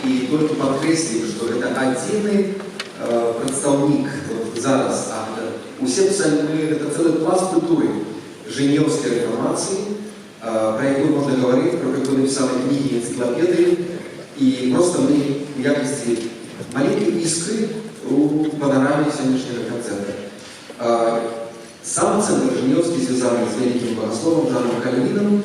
І толькі падкрэслім, што гэта адзіны прадстаўнік вот, зараз, а гэта усе псальмы, гэта цэлы пласт культуры Жэнеўскай рэфармацыі, пра якую можна гаварыць, пра якую напісаны кнігі, энцыклапедыі, і проста мы у якасці маленькай іскры у панараме сённяшняга канцэрта. Сам цэнтр Жэнеўскі звязаны з вялікім багасловам Жанам Кальвінам,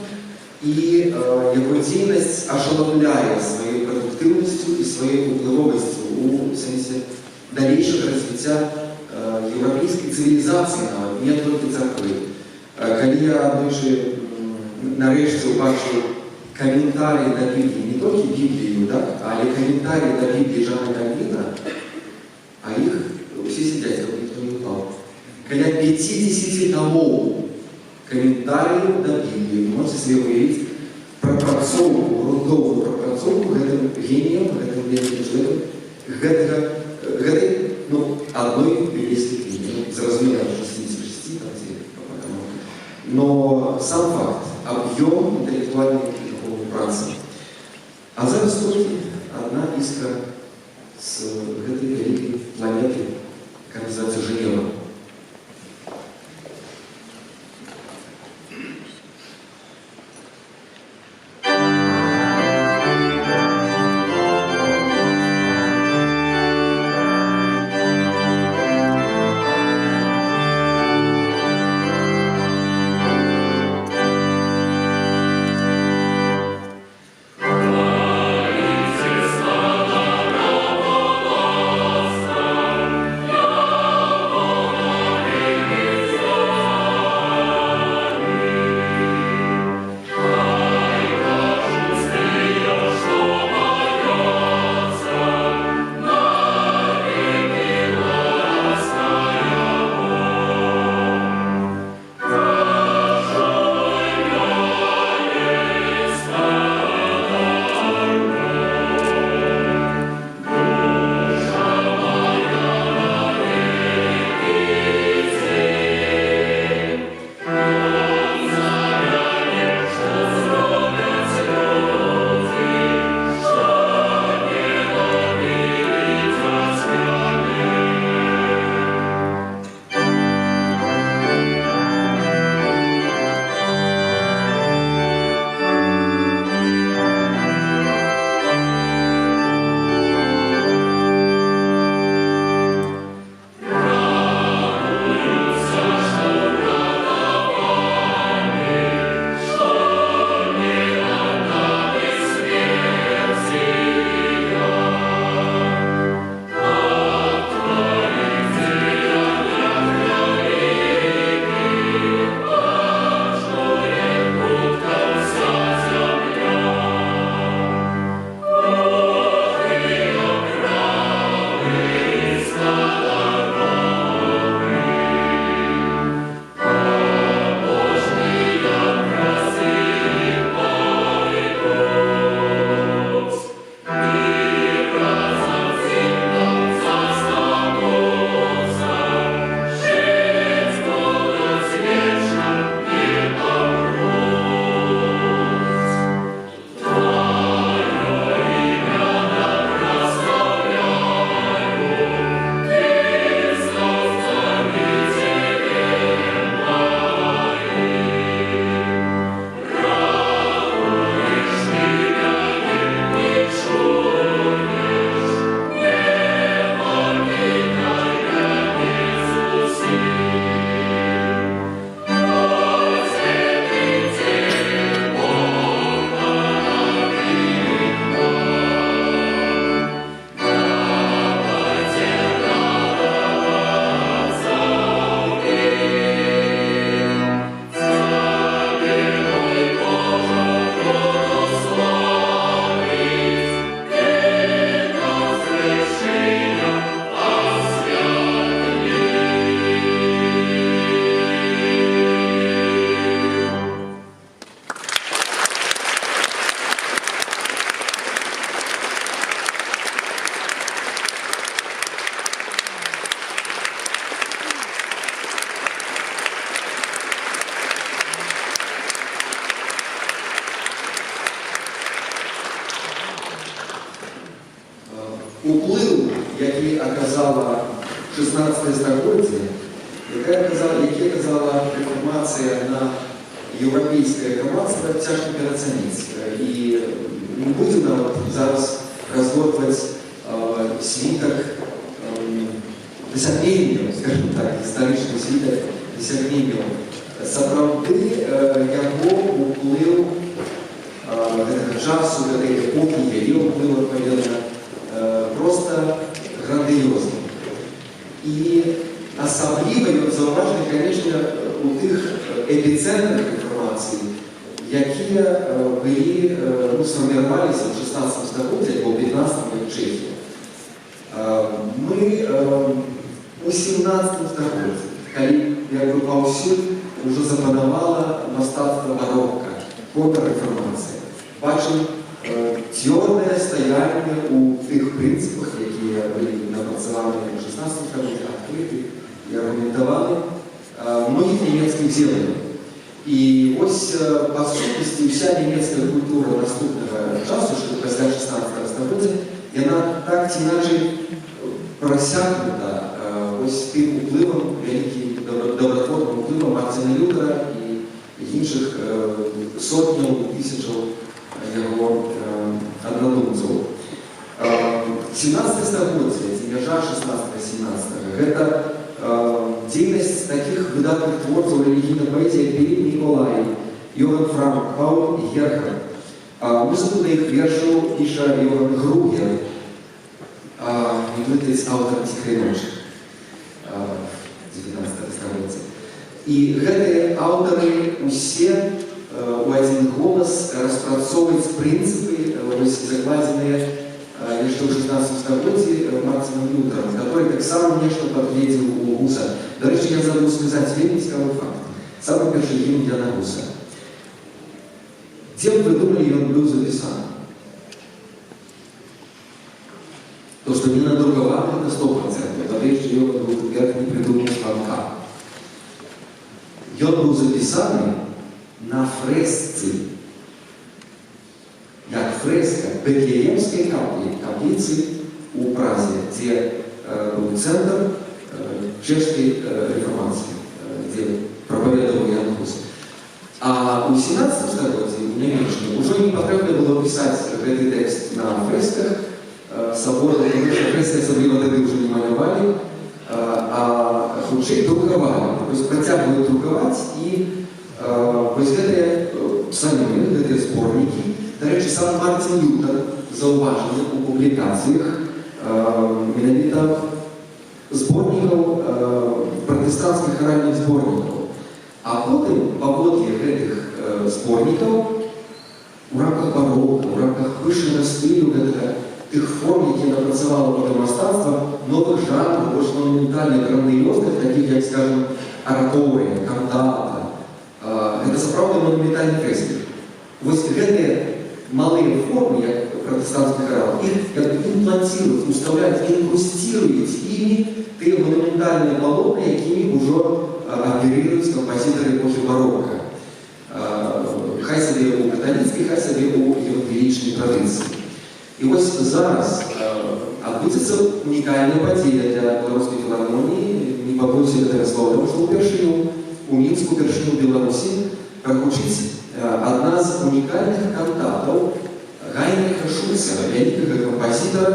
і яго дзейнасць ашаламляе сваёй прадуктыўнасцю і сваёй уплывовасцю у сэнсе далейшага развіцця еўрапейскай цывілізацыі нават, не толькі царквы. Калі я аднойчы нарэшце ўбачыў каментарый да Бібліі, не толькі Біблію, так, але каментарый да Бібліі Жана Кальвіна, а іх усе сядзяць, каб ніхто не упаў. Каля 50 тамоў каментарыяў да Бібліі. Вы можаце сабе ўявіць прапрацоўку, грунтоўную прапрацоўку гэтым геніем, гэтым вялікім чалавекам, гэтай, ну, адной біблейскай кнігі. Ну, зразумела, 66 там, ці, но сам факт, аб'ём інтэлектуальнай і духоўнай працы. А зараз толькі адна іскра з гэтай вялікай планеты, якая называецца Жэнева. Хваліце слава. Уплыў, які аказала 16 стагоддзе, які аказала рэфармацыя на еўрапейскае грамадства, цяжка перацаніць. І не будзем нават зараз разгортваць світак дасягненняў, скажем так, гістарычны світак дасягненняў. Сапраўды, яго уплыў, гэтага часу, гэтай эпохі, яе ўплыў, адпаведна, проста грандыёзны. І асабліва ён заўважны, конечно, у тых эпіцэнтрах рэфармацыі, якія былі, ну, сфарміраваліся ў 16 стагоддзі альбо ў 15, як Чэхія. Мы у 17 стагоддзі, калі як бы паўсюль ужо запанавала мастацтва барокка, контррэфармацыя, бачым цвёрдае стаянне ў тых прынцыпах, якія былі напрацаваны ў 16 стагоддзі, адкрыты і аргументаваны многіх нямецкіх земляў. І вось, па сутнасці, ўся нямецкая культура наступнага часу, што пасля 16 стагоддзя, яна так ці іначай прасякнута вось тым уплывам, вялікім добратворным уплывам Марціна Лютера і іншых сотняў, тысячаў яго аднадумцаў. 17 стагоддзе, ці мяжа 16-17, гэта дзейнасць такіх выдатных творцаў рэлігійнай паэзіі, як Філіп Ніколай, Йоган Франк, Пауль Герхард. Музыку да іх вершаў піша Йоган Гругер, не блытаць з аўтарам «Ціхай ночы» 19 стагоддзя. І гэтыя аўтары усе у адзін голас распрацоўваюць прынцыпы, вось, закладзеныя яшчэ ў 16 стагоддзі Марцінам Лютерам, который таксама нешта падгледзеў у Гуса. Дарэчы, я забыў сказаць вельмі цікавы факт. Самы першы гімн Яна Гуса. Дзе б вы думалі, ён быў запісаны? То, што не надрукаваны, на 100%. Тады яшчэ Йоган Гутенберг не прыдумаў станка. Ён быў запісаны на фрэсцы, як фрэска Бэтлеемскай капліцы у Празе, дзе быў цэнтр чэшскай рэфармацыі, дзе прапаведаваў Ян Гус. А ў 17 стагоддзі у Нямеччыне ўжо не патрэбна было пісаць гэты тэкст на фрэсках сабора, таму што фрэскі асабліва тады ўжо не малявалі, а хутчэй друкавалі. То есть працягваюць друкаваць, і вось гэтыя псальмы, гэтыя зборнікі, дарэчы, сам Марцін Лютер заўважыў у публікацыях менавіта зборнікаў, пратэстанцкіх харальных зборнікаў. А потым, паводле гэтых зборнікаў, у рамках барока, у рамках пышнага стылю гэтага, тых форм, якія напрацавала потым мастацтва, новых жанраў, больш манументальных, грандыёзных, такіх як, скажем, араторыя, кантата. Гэта сапраўды манументальны фрэскі. Вось гэтыя малыя формы, як пратэстанцкі харал, іх як бы імплантируюць, устаўляюць, інкрусціруюць імі тыя манументальныя палотны, якімі ўжо аперыруюць кампазітары эпохі барока. Хай сабе ў каталіцкай, хай сабе ў евангелічнай традыцыі. І вось зараз адбудзецца унікальная падзея для Беларускай філармоніі, не пабоюся гэтага слова, таму што ўпершыню у Мінску, упершыню ў Беларусі прагучыць адна з унікальных кантатаў Гайнрыха Шульца, вялікага кампазітара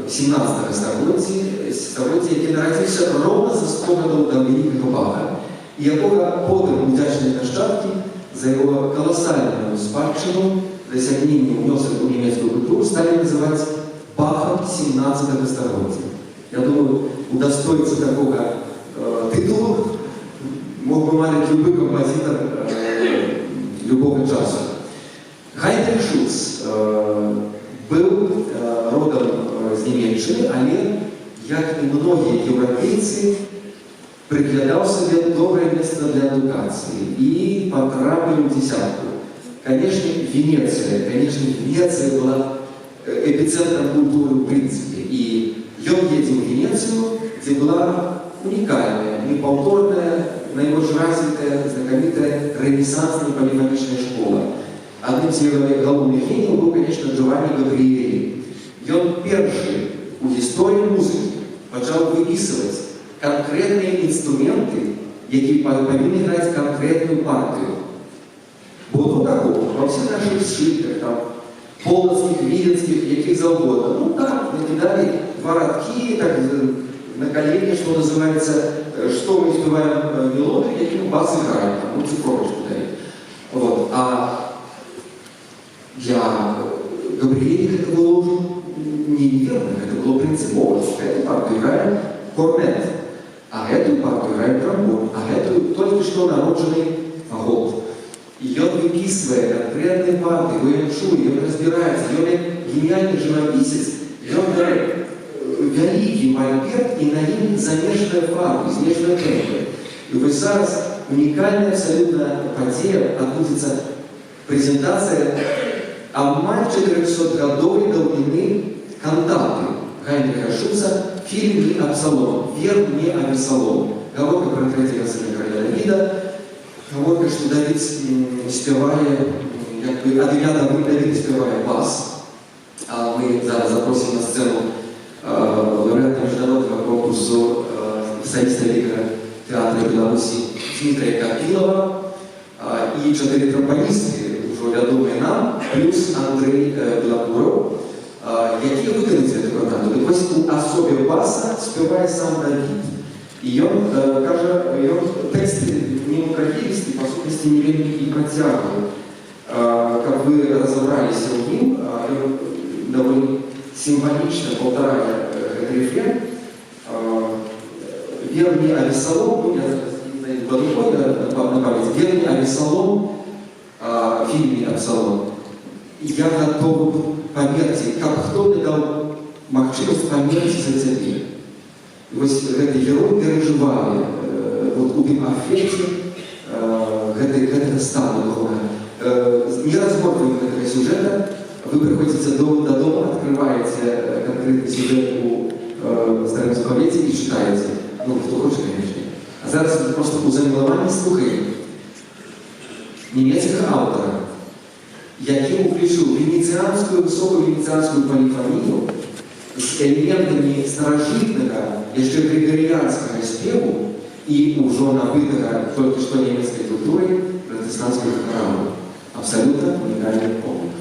17 стагоддзя, які нарадзіўся роўна за 100 гадоў да вялікага Баха, і якога потым удзячныя нашчадкі за яго каласальную спадчыну, дасягненне, ўнёсак у нямецкую культуру сталі называць Бахам 17 стагоддзя. Я думаю, удастоіцца такога тытулу мог бы марыць любы кампазітар любога часу. Гайнрых Шульц быў родам з Нямеччыны, але, як і многія еўрапейцы, прыглядаў сабе добрае месца для адукацыі і патрапіў у дзесятку. Конечно, Венецыя. Конечно, Венецыя была эпіцэнтрам культуры ў прынцыпе. І ён едзе ў Венецыю, дзе была унікальная, непаўторная, найбольш развітая, знакамітая рэнесансная поліфанічная школа. Адным з яго галоўных геніяў быў, конечно, Джованні Габріэлі. Ён першы у гісторыі музыкі пачаў выпісваць канкрэтныя інструменты, які павінны граць канкрэтную партыю. Бо до таго, ва ўсіх нашых сшытках, там, полацкіх, віленскіх, якіх заўгодна, ну так, накідалі два радкі, так, на колени, что называется, что мы спяваем мелодию, якім бас играет, там, ну, цифровочку дали. Вот. А для Габрыэлі гэта было ўжо не неверно, гэта было прынцыпова, што гэту партыю играе корнет, а гэтую партыю играе тромбон, а гэтую толькі што народжаны фагот. І ён выпісвае канкрэтныя партыі, бо ён чуе, ён разбіраецца, ён як геніяльны жывапісец, ён бярэ вялікі мальберт і на ім замешвае фарбы, змешвае тэмпы. І вось зараз унікальная абсалютна падзея: адбудзецца прэзентацыя амаль 400-гадовай даўніны кантаты Гайнрыха Шуца «Фильм мне Абсалом», «Вер мне Авессалом». Гаворка пра трэцяга сына караля Давіда, гаворка, што Давід спявае, як бы ад імя Давіда, Давід спявае бас. А мы зараз запросім на сцэну лаўрэата міжнароднага конкурсу, саліста Вялікага тэатра Беларусі Дзмітрыя Капілава і чатыры трамбаністы, ўжо вядомыя нам, плюс Андрэй Белакураў, якія выканаюць гэту кантату. Так вось, у асобе баса спявае сам Давід. І ён кажа, ён тэкст не прахілісты, па сутнасці не вельмі і працяглы. Каб вы разабраліся ў ім, ён даволі сімвалічна паўтарае гэты рэфрэн. «Вер мне, Авессалом», ну, я зараз не знайду пад рукой, на памяць, «Вер мне, Авессалом», «Фильм мне Абсалом». Я гатовы памерці, каб хто мне даў магчымасць памерці за цябе. І вось гэты герой перажывае вот у тым афекце гэтага стану духовнага. Не разгортваем гэтага сюжэта, вы прыходзіце дадому, адкрываеце канкрэтны сюжэт у Старым Запавеце і чытаеце. Ну, хто хоча, конечно. А зараз мы проста у замілаванні слухаем нямецкага аўтара, які ўключыў венецыянскую, высокую венецыянскую поліфанію з элементамі старажытнага, яшчэ грыгарыянскага спеву і ўжо набытага толькі што нямецкай культурай пратэстанцкага харалу. Абсалютна унікальны помнік.